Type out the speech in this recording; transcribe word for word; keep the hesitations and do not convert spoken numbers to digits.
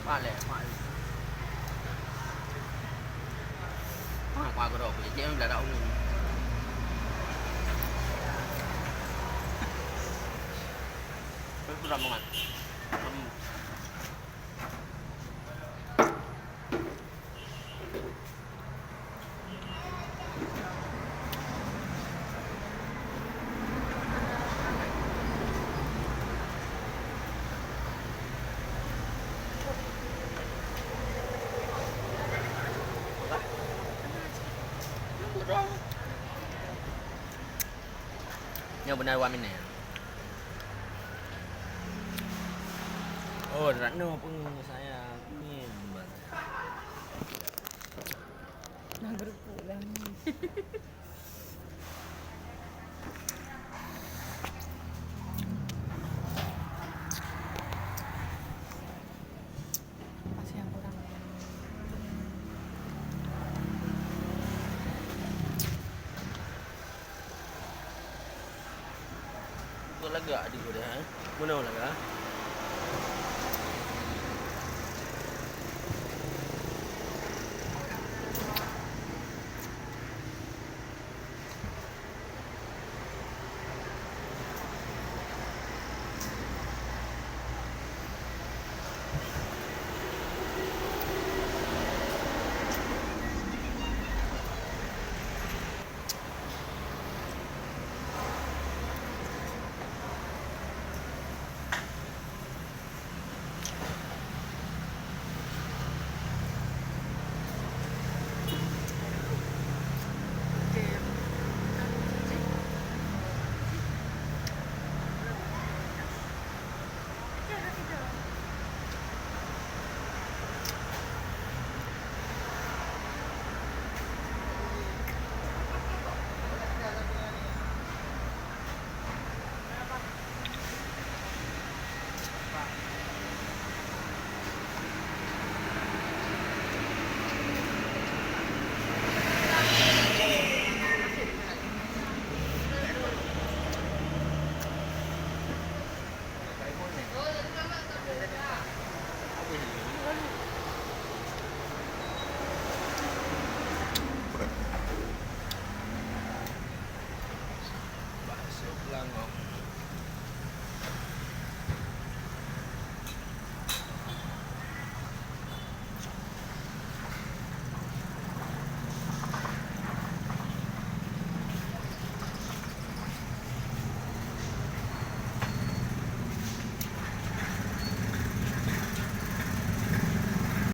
Palek, palek. Ah, kuah gerok, kulit dia dah daun. Itu dah banget. Hmm. Nyoe beuna dua minit. Oh, Ratno pun saya. Ni. Nah, gerupuk dah ni. Masih yang kurang. Kok lagak di gurèe, eh? Meunoe lagak?